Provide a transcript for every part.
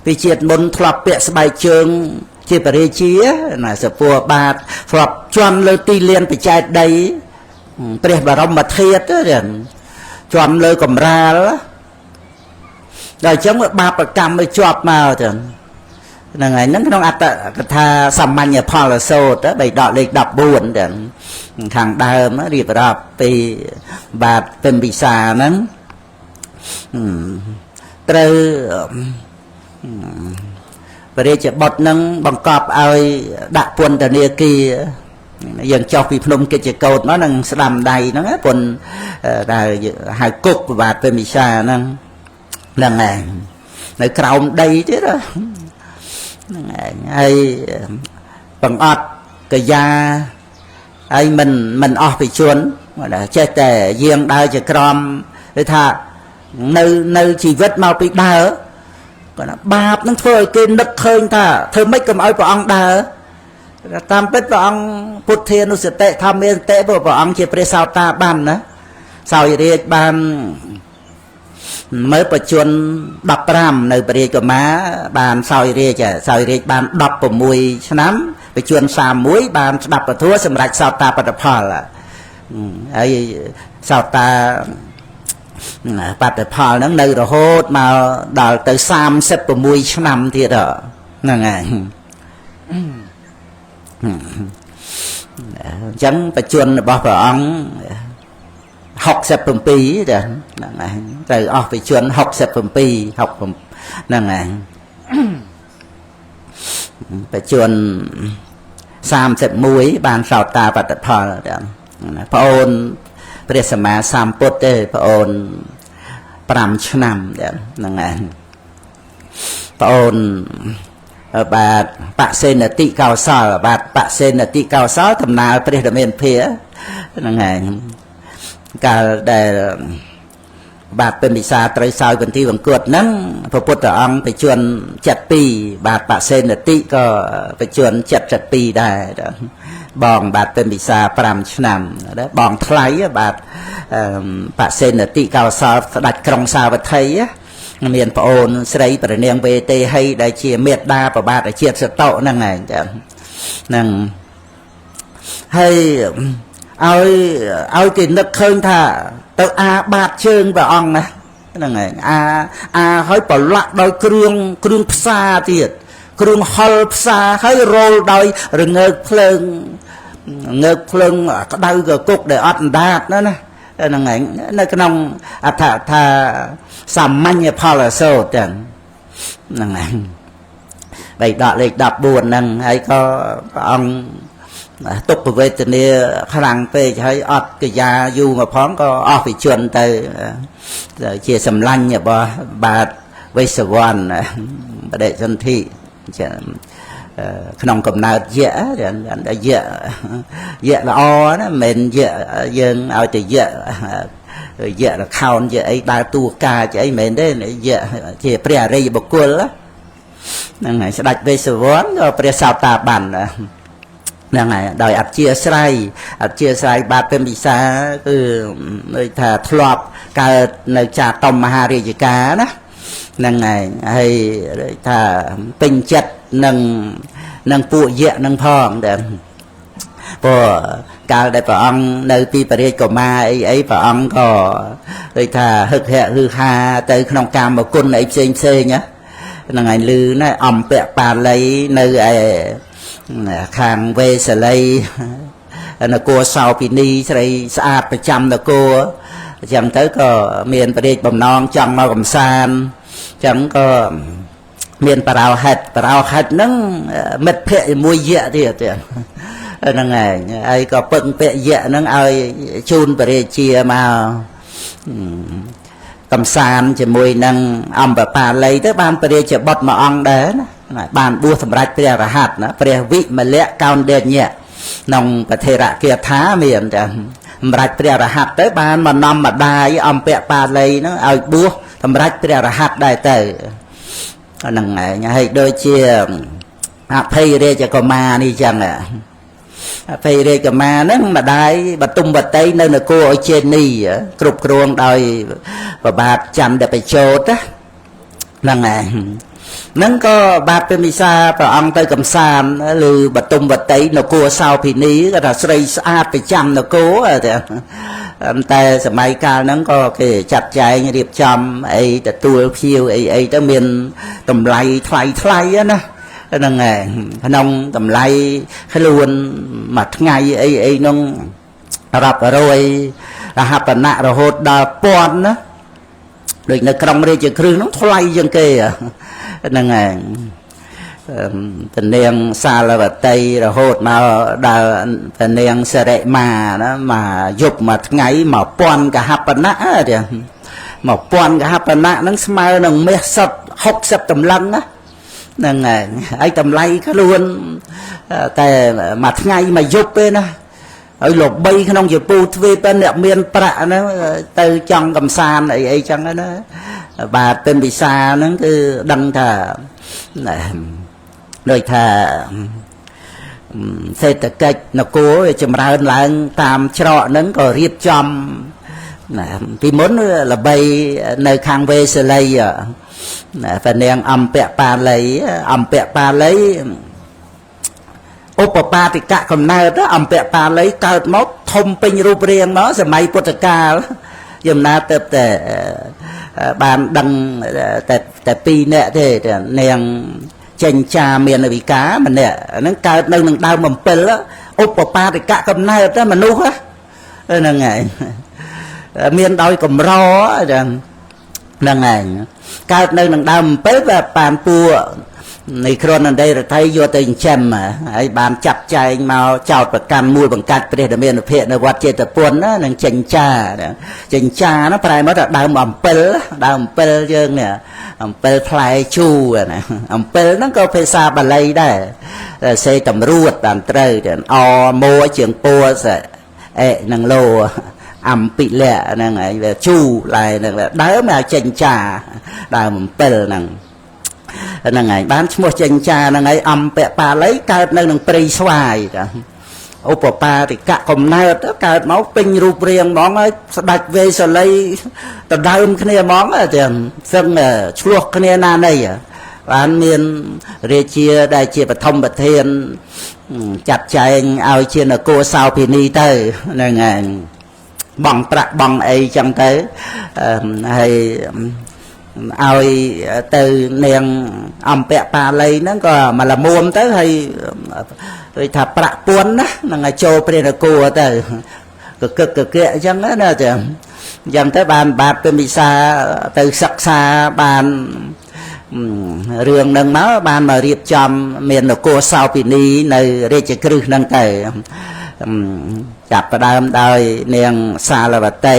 ពីជាតិមុនធ្លាប់ពាក់ស្បែកជើងជាបរិជាណាសពួរបាទធ្លាប់ជន់លើទីលានបច្ចេកដីព្រះបរមធាតុជន់លើកំរាលដល់អញ្ចឹងបាបកម្មវាជាប់មកចឹងហ្នឹងហើយហ្នឹងក្នុងអត្តកថាសាមញ្ញផលសូត្របីដកលេខ14ចឹងខាងដើមរៀបរាប់ពីបាទពិមពិសាហ្នឹងត្រូវព្រះរាជបុត្រនឹងបង្កប់ឲ្យដាក់ពន្ធនាគារយើងចុះពីភ្នំកិច្ចកោតមកនឹងស្ដាំដៃហ្នឹងពន្ធដែលហៅគុកបាទពិមពិសាហ្នឹងហ្នឹងឯងនៅក្រោមដីទៀតហ្នឹងឯងហើយបង្អត់កាយាហើយមិនអស់ពីជនចេះតែយាងដើរជាក្រមឬថានៅជីវិតមកពីដើរគាត់ថាបាបនឹងធ្វើឲ្យគេនឹកឃើញថាធ្វើម៉េចកុំឲ្យព្រះអង្គដើរតាមពិតព្រះអង្គពុទ្ធានុសតិធម្មាសតិព្រះអង្គជាព្រះសោតាបានណាសោយរាជបានមើលបច្ចុប្បន្ន15នៅព្រះរាជកុមារបានសោយរាជសោយរាជបាន16ឆ្នាំបច្ចុប្បន្ន31បានស្ដាប់ពធសម្រាប់សោតាបត្តផលហើយសោតាបត្តផលហ្នឹងនៅរហូតមកដល់ទៅ36ឆ្នាំទៀតហ្នឹងហើយអញ្ចឹងបច្ចុប្បន្នរបស់ព្រះអង្គ67ចាហ្នឹងហើយត្រូវអស់បច្ចុប្បន្ន67 6ហ្នឹងហើយបច្ចុប្បន្ន31បានសោតាបត្តផលចាប្អូនព្រះសម្មាសម្ពុទ្ធទេប្អូន5ឆ្នាំហ្នឹងហើយប្អូនបាទបសេនតិកោសលបាទបសេនតិកោសលតំណាលព្រះរាមាភិហ្នឹងហើយកាលដែលបាទពិមពិសាត្រូវសោយបន្ទីវង្គតហ្នឹងព្រះពុទ្ធអង្គបច្ចុប្បន្ន72បាទបសេនតិក៏បច្ចុប្បន្ន72ដែរបងបាទពិមពិសា5ឆ្នាំបងថ្លៃបាទបសេនតិកោសលស្ដេចក្រុងសាវត្ថីមានប្អូនស្រីព្រះនាងវេទេហីដែលជាមេដាប្របាទជាតិសតុហ្នឹងឯងចាហ្នឹងហើយឲ្យគេនឹកឃើញថាទៅអាបាតជើងព្រះអង្គណាហ្នឹងឯងអាហើយប្រឡាក់ដោយគ្រឿងផ្សារទៀតគ្រឿងហុលផ្សារហើយរោលដោយរងើកភ្លើងងើកភ្លើងក្តៅកគុកដែលអត់អណ្ដាតណាណាហ្នឹងឯងនៅក្នុងអត្ថថាសាមញ្ញផលសូត្រចឹងហ្នឹងឯងបីដកលេខ14ហ្នឹងហើយក៏ព្រះអង្គទុក្ខវេទនាខ្លាំងពេកហើយអត់កិយាយូរមកផងក៏អស់វិជនទៅជាសម្លាញ់របស់បាទវេស្សវណ្ណបដិសន្ធិក្នុងកំណើតយៈយៈយៈល្អណាមិនមែនយៈយើងឲ្យតែយៈយៈរខោនយៈអីដើរតួការជាអីមិនមែនទេយៈជាព្រះអរិយបុគ្គលហ្នឹងហើយស្ដេចវេស្សវណ្ណក៏ព្រះសោតាបានហ្នឹងហើយដោយអធិស្រ័យអធិស្រ័យបាទពិមពិសាគឺដូចថាធ្លាប់កើតនៅចាតមមហារាជការណាហ្នឹងហើយហើយដូចថាពេញចិត្តនឹងពួកយៈនឹងផងដែរព្រោះកាលដែលព្រះអង្គនៅពីព្រះរាជកុមារអីព្រះអង្គក៏ដូចថាហឹកហៈហឺហាទៅក្នុងកាមគុណអីផ្សេងផ្សេងហ្នឹងហើយលឺណាអំពៈបាលីនៅឯខាងវេសាលីនគរសោពិនីស្រីស្អាតប្រចាំនគរអញ្ចឹងទៅក៏មានព្រះរាជបំណងចង់មកកំសាន្តអញ្ចឹងក៏មានបរោហិតបរោហិតហ្នឹងមិត្តភក្តិជាមួយយៈទៀតហ្នឹងឯងហើយក៏ពឹងពាក់យៈហ្នឹងឲ្យជូនព្រះរាជាមកកំសាន្តជាមួយនឹងអំបបាលីទៅបានព្រះរាជបុត្រមួយអង្គដែរណាបានបួសសម្រាប់ព្រះរហ័តណាព្រះវិមលៈកោណ្ឌញ្ញៈក្នុងប្រធេរគាថាមានចាសម្រាប់ព្រះរហ័តទៅបានមកនាំម្ដាយអំពៈបាលីហ្នឹងឲ្យបួសសម្រាប់ព្រះរហ័តដែរទៅហ្នឹងឯងហើយដូចជាអភ័យរាជកុមារនេះចឹងអភ័យរាជកុមារហ្នឹងម្ដាយបទុមវតីនៅនគរអចេនីគ្រប់គ្រងដោយព្រះបាទចន្ទបជោតហ្នឹងឯង ហ្នឹងក៏បាទពិមិសាព្រះអង្គទៅកំសាន្តឬបតុមវតីនគរសោភិនីគាត់ថាស្រីស្អាតប្រចាំនគរតែសម័យកាលហ្នឹងក៏គេចាត់ចែងរៀបចំអីទទួលភ្ញៀវអីអីទៅមានតម្លៃថ្លៃថ្លៃណាហ្នឹងហើយក្នុងតម្លៃខ្លួនមួយថ្ងៃអីអីនោះរាប់រយរហបណៈរហូតដល់ពាន់ណាដូចនៅក្រុងរាជគ្រឹះនោះថ្លៃជាងគេហ្នឹងហើយពនាងសាលវតីរហូតមកដល់ពនាងសិរិមាណាមកយប់មួយថ្ងៃ1000កហបណៈទេ1000កហបណៈហ្នឹងស្មើនឹងមាសសុទ្ធ60តម្លឹងណាហ្នឹងហើយហើយតម្លៃខ្លួនតែមួយថ្ងៃមួយយប់ទេណាហើយល្បីក្នុងជាពូទ្វីបអ្នកមានប្រាក់ហ្នឹងទៅចង់កំសាន្តអីអីចឹងណាបាទពិមពិសាហ្នឹងគឺដឹងថាដូចថាសេដ្ឋកិច្ចនគរវាចម្រើនឡើងតាមច្រកហ្នឹងក៏រៀបចំណាពីមុនល្បីនៅខាងវេសាលីណាពនាងអំពៈបាលីអំពៈបាលីឧបបាទិកកំណើតអំពៈបាលីកើតមកធំពេញរូបរាងមកសម័យពុទ្ធកាលយមណាទៅតែបានដឹងតែពីរនាក់ទេនាងចេញចាមានវិការម្នាក់ហ្នឹងកើតនៅនឹងដើមអំពិលឧបបាទិកកំណើតមនុស្សហ្នឹងហើយមានដោយកម្រចឹងហ្នឹងហើយកើតនៅនឹងដើមអំពិលបានពួកនៃគ្រាន់នដីរដ្ឋីយកទៅចិញ្ចឹមហើយបានចាត់ចែងមកចោតប្រកាន់មូលបង្កាត់ព្រះដ៏មានភិក្ខនៅវត្តចេតពុនណានឹងចេញចាចេញចាណាប្រែមកថាដើមអំពិលដើមអំពិលយើងនេះអំពិលផ្លែជូរណាអំពិលហ្នឹងក៏ភាសាបាលីដែរសេតម្រួតតាមត្រូវអមួជាងពួសអេនឹងលោអំពិលៈហ្នឹងហើយវាជូរឡែហ្នឹងដើមចេញចាដើមអំពិលហ្នឹងហ្នឹងហើយបានឈ្មោះចេញចាហ្នឹងហើយអំពៈបាលីកើតនៅនឹងព្រៃស្វាយចាឧបបាទិកកំណើតកើតមកពេញរូបរាងហ្មងហើយស្ដេចវេសាលីដដើមគ្នាហ្មងទាំងសឹងឆ្លោះគ្នាណានៃបានមានរាជាដែលជាបឋមប្រធានចាត់ចែងឲ្យជានគរសោភិនីទៅហ្នឹងហើយបងប្រាក់បងអីចឹងទៅហើយឲ្យទៅនាងអំពៈបាលីហ្នឹងក៏មកល្មួមទៅហើយដូចថាប្រាក់ពួនណាហ្នឹងឲ្យចូលព្រះនគរទៅកកកកអញ្ចឹងណាចាអញ្ចឹងទៅបានបាទពិមិសាទៅសិក្សាបានរឿងហ្នឹងមកបានមករៀបចំមាននគរសោភិនីនៅរាជគ្រឹះហ្នឹងទៅចាប់ផ្ដើមដោយនាងសាលវតី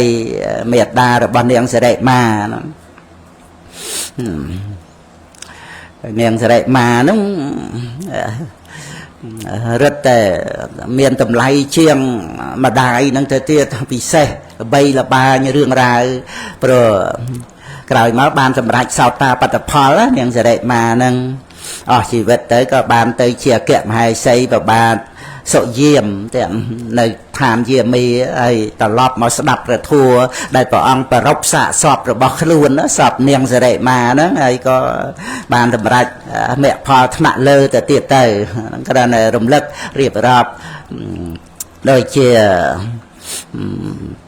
មេតារបស់នាងសិរិមានាងសិរិមាហ្នឹងរឹតតែមានតម្លៃជាងម្ដាយហ្នឹងទៅទៀតពិសេសល្បីល្បាញរឿងរ៉ាវព្រោះក្រោយមកបានសម្រេចសោតាបត្តផលនាងសិរិមាហ្នឹងអស់ជីវិតទៅក៏បានទៅជាអគ្គមហេសីប្របាទសុយាមទាំងនៅឋានយាមាហើយត្រឡប់មកស្ដាប់ព្រះធម៌ដែលព្រះអង្គប្រពសាកសពរបស់ខ្លួនសពនាងសិរិមាហ្នឹងហើយក៏បានសម្រេចមគ្គផលថ្នាក់លើទៅទៀតទៅហ្នឹងគ្រាន់តែរំលឹករៀបរាប់ដូចជា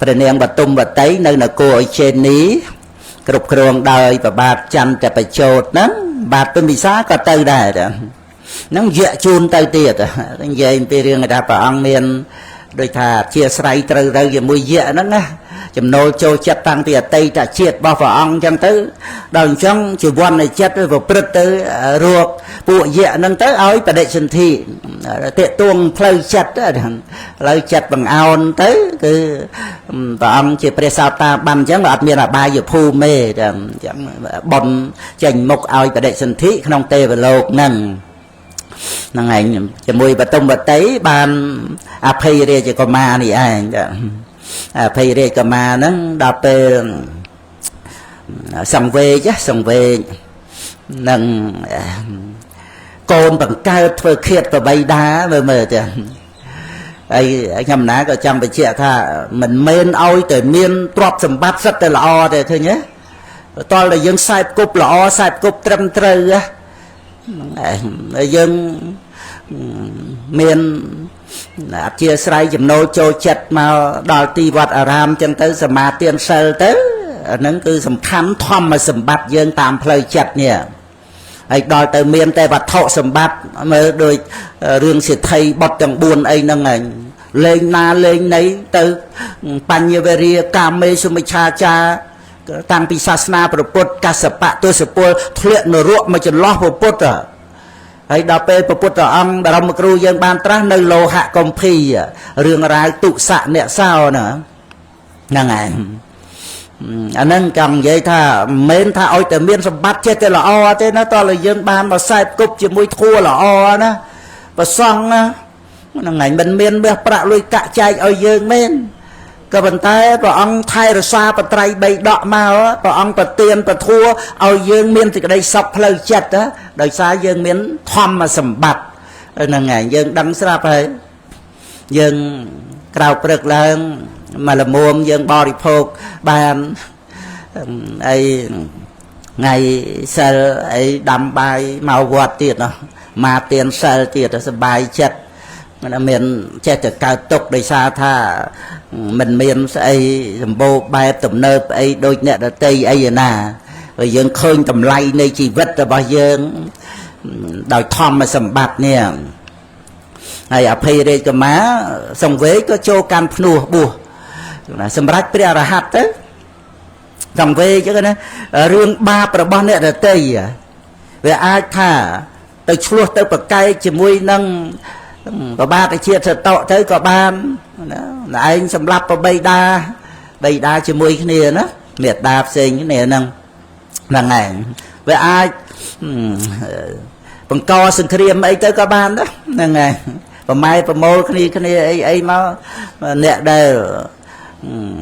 ព្រះនាងបតុមវតីនៅនគរអុជេនីគ្រប់គ្រងដោយព្រះបាទចន្ទបជោតហ្នឹងបាទពិមិសាក៏ទៅដែរហ្នឹងយៈជូនទៅទៀតនិយាយពីរឿងថាព្រះអង្គមានដូចថាជាស្រ័យត្រូវទៅជាមួយយៈហ្នឹងណាចំណូលចូលចិត្តតាំងពីអតីតជាតិរបស់ព្រះអង្គអញ្ចឹងទៅដល់អញ្ចឹងជីវ័ននៃចិត្តប្រព្រឹត្តទៅរកពួកយៈហ្នឹងទៅឲ្យបដិសន្ធិទាក់ទងផ្លូវចិត្តផ្លូវចិត្តបង្អោនទៅគឺព្រះអង្គជាព្រះសោតាបានអញ្ចឹងអត់មានអបាយភូមិទេអញ្ចឹងបុណ្យចេញមុខឲ្យបដិសន្ធិក្នុងទេវលោកហ្នឹងហ្នឹងឯងជាមួយបតុមវតីបានអភ័យរាជកុមារនេះឯងអភ័យរាជកុមារហ្នឹងដល់ពេលសង្វេគសង្វេគនឹងកូនបង្កើតធ្វើឃាតប្របីដាមើលទៅហើយខ្ញុំណាក៏ចង់បញ្ជាក់ថាមិនមែនឲ្យតែមានទ្រព្យសម្បត្តិសិតតែល្អទេឃើញទេ តលតែយើងខ្សែគប់ល្អខ្សែគប់ត្រឹមត្រូវហ្នឹងយើងមានអធិស្ឋានចំណូលចូលចិត្តមកដល់ទីវត្តអារាមចឹងទៅសមាទានសិលទៅអាហ្នឹងគឺសំខាន់ធម្មសម្បត្តិយើងតាមផ្លូវចិត្តនេះហើយដល់ទៅមានតែវត្ថុសម្បត្តិមើលដូចរឿងសេដ្ឋីបុត្រទាំង4អីហ្នឹងឯងលេងណាលេងណីទៅបញ្ញវេរាកាមេសុមិច្ឆាចារតាំងពីសាសនាព្រះពុទ្ធកសបៈទសពលធ្លាក់នរកមកចន្លោះព្រះពុទ្ធហើយដល់ពេលព្រះពុទ្ធអង្គបរមគ្រូយើងបានត្រាស់នៅលោហកុម្ភីរឿងរ៉ាវទុសៈអ្នកសោណាហ្នឹងឯងអាហ្នឹងចង់និយាយថាមិនមែនថាឲ្យតែមានសម្បត្តិចេះតែល្អទេណាតោះតែយើងបានមកសែបគប់ជាមួយធัวល្អណាប្រសង់ណាហ្នឹងឯងមិនមានមាសប្រាក់លុយកាក់ចែកឲ្យយើងមែនក៏ប៉ុន្តែព្រះអង្គថែរក្សាបត្រៃបីដកមកព្រះអង្គប្រទានប្រធัวឲ្យយើងមានសេចក្តីសុខផ្លូវចិត្តដោយសារយើងមានធម្មសម្បត្តិហ្នឹងឯងយើងដឹងស្រាប់ហើយយើងក្រៅព្រឹកឡើងមកល្មមយើងបរិភោគបានអីថ្ងៃសិលអីដាំបាយមកវត្តទៀតណោះមកទានសិលទៀតសប្បាយចិត្តមិនមានចេះតែកើតទុកដោយសារថាមិនមានស្អីសម្បូរបែបទំនើបអីដូចអ្នកដតីអីណាព្រោះយើងឃើញតម្លៃនៃជីវិតរបស់យើងដោយធម្មសម្បត្តិនេះហើយអភ័យរាជកុមារសង្វេគក៏ចូលកាន់ភ្នោះបួសសម្រាប់ព្រះអរហន្តទៅសង្វេគចឹងណារឿងបាបរបស់អ្នកដតីវាអាចថាទៅឆ្លោះទៅប្រកែកជាមួយនឹងប្របាទជាតិសតទៅក៏បានណាឯងសម្រាប់ប្របីតាបីតាជាមួយគ្នាណាមេត្តាផ្សេងគ្នាហ្នឹងហ្នឹងឯងវាអាចបង្កសង្គ្រាមអីទៅក៏បានដែរហ្នឹងឯងប្រម៉ែប្រមូលគ្នាគ្នាអីអីមកអ្នកដែល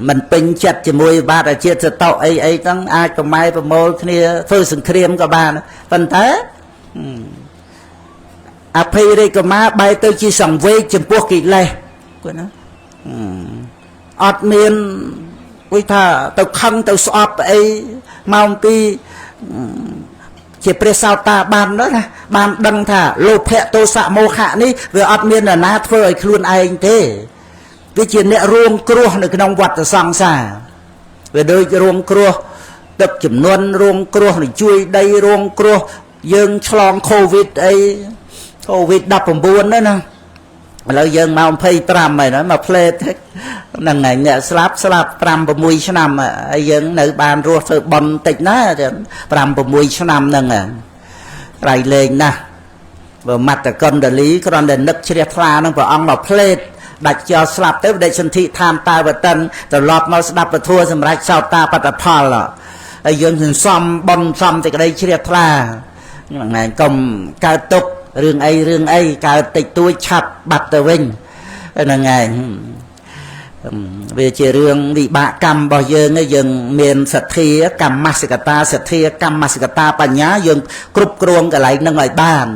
មិនពេញចិត្តជាមួយបាទជាតិសតអីអីហ្នឹងអាចប្រម៉ែប្រមូលគ្នាធ្វើសង្គ្រាមក៏បានប៉ុន្តែអភ័យរាជកុមារបែរទៅជាសង្វេគចំពោះកិលេសគាត់ណាអត់មានដូចថាទៅខឹងទៅស្អប់អីមកអំពីជាព្រះសោតាបានណាបានដឹងថាលោភៈទោសៈមោហៈនេះវាអត់មាននរណាធ្វើឲ្យខ្លួនឯងទេវាជាអ្នករួងគ្រោះនៅក្នុងវដ្តសង្សារវាដូចរួងគ្រោះទឹកចំនួនរួងគ្រោះនឹងជួយដីរួងគ្រោះយើងឆ្លងកូវីដអីកូវីដ19ហ្នឹងណាឥឡូវយើងមក25ហើយណាមកផ្លេតហ្នឹងហើយអ្នកស្លាប់ស្លាប់5 6ឆ្នាំហើយយើងនៅបានរស់ធ្វើបុណ្យតិចណា5 6ឆ្នាំហ្នឹងក្រៃលែងណាស់បើមត្តកណ្ដលីគ្រាន់តែនឹកជ្រះថ្លាហ្នឹងព្រះអង្គមកផ្លេតដាច់ចោលស្លាប់ទៅដេកសន្ធិឋានតាវតិនត្រឡប់មកស្ដាប់ពធសម្រាប់សោតាបត្តផលហើយយើងសន្សំបុណ្យសំសេចក្តីជ្រះថ្លាហ្នឹងហើយកុំកើតទុក្ខរឿងអីរឿងអីកើតតិចតួចឆាប់បាត់ទៅវិញហ្នឹងឯងវាជារឿងវិបាកកម្មរបស់យើងយើងមានសទ្ធាកម្មសកតាសទ្ធាកម្មសកតាបញ្ញាយើងគ្រប់គ្រងកន្លែងហ្នឹងឲ្យបាន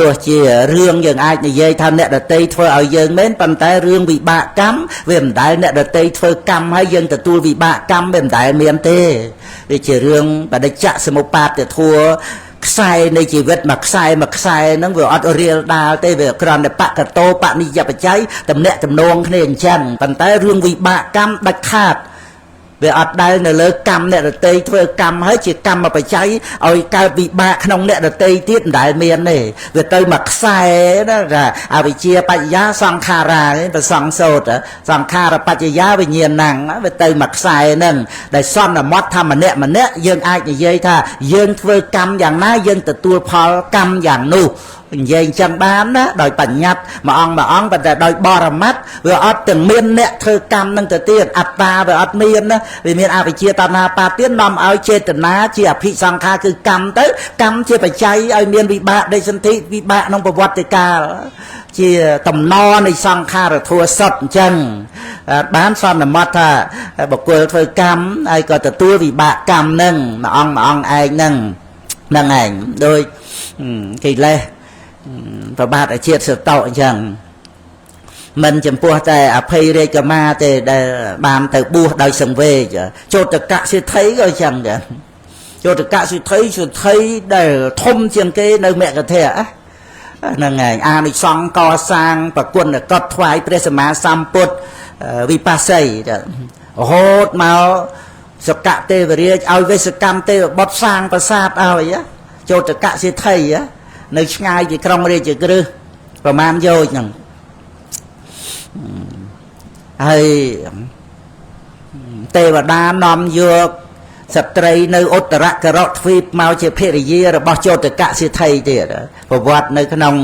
ទោះជារឿងយើងអាចនិយាយថាអ្នកដតីធ្វើឲ្យយើងមែនប៉ុន្តែរឿងវិបាកកម្មវាមិនដែលអ្នកដតីធ្វើកម្មហើយយើងទទួលវិបាកកម្មវាមិនដែលមានទេវាជារឿងបដិច្ចសមុបាទធัวខ្សែនៃជីវិតមួយខ្សែមួយខ្សែហ្នឹងវាអត់រៀលដាលទេវាគ្រាន់តែបកតោបនិយបច្ច័យតំណាក់តំណងគ្នាអញ្ចឹងប៉ុន្តែរឿងវិបាកកម្មដាច់ខាតវាអត់ដែលនៅលើកម្មអ្នកដតីធ្វើកម្មហើយជាកម្មបច្ច័យឲ្យកើតវិបាកក្នុងអ្នកដតីទៀតមិនដែលមានទេវាទៅមួយខ្សែណាថាអវិជ្ជាបច្ចយាសង្ខារាប្រសង្សោតសង្ខារបច្ចយាវិញ្ញាណੰវាទៅមួយខ្សែហ្នឹងដែលសន្មត់ថាម្នាក់ម្នាក់យើងអាចនិយាយថាយើងធ្វើកម្មយ៉ាងណាយើងទទួលផលកម្មយ៉ាងនោះនិយាយអញ្ចឹងបានណាដោយបញ្ញត្តិមួយអង្គមួយអង្គប៉ុន្តែដោយបរមត្តវាអត់ទាំងមានអ្នកធ្វើកម្មនឹងទៅទៀតអត្តាវាអត់មានណាវាមានអវិជ្ជាតណ្ហាបាទៀតនាំឲ្យចេតនាជាអភិសង្ខារគឺកម្មទៅកម្មជាបច្ច័យឲ្យមានវិបាកដេសន្ធិវិបាកក្នុងប្រវត្តិកាលជាតំណនៃសង្ខារធัวសុទ្ធអញ្ចឹងបានសន្មត់ថាបុគ្គលធ្វើកម្មហើយក៏ទទួលវិបាកកម្មនឹងមួយអង្គមួយអង្គឯងនឹងហ្នឹងឯងដោយកិលេសប្របាទជាតិសតោអញ្ចឹង មិនចំពោះតែអភ័យរាជកមាទេដែលបានទៅបួសដោយសង្វេគចោតកសិទ្ធិក៏ចឹងដែរចោតកសិទ្ធិសិទ្ធិដែលធំជាងគេនៅមគ្គធៈហ្នឹងឯងអានិសង្សកសាងប្រគុណកត់ថ្វាយព្រះសម្មាសម្ពុទ្ធវិបស្សីរហូតមកសកទេវរាជឲ្យវេសកម្មទេវបុត្រសាងប្រាសាទឲ្យចោតកសិទ្ធិនៅឆ្ងាយពីក្រុងរាជក្រឹសប្រមាណយោជហ្នឹងហើយទេវតានាំយកស្ត្រីនៅឧត្តរករទ្វីបមកជាភរិយារបស់ចោតកសិទ្ធិទៀតប្រវត្តិនៅក្នុង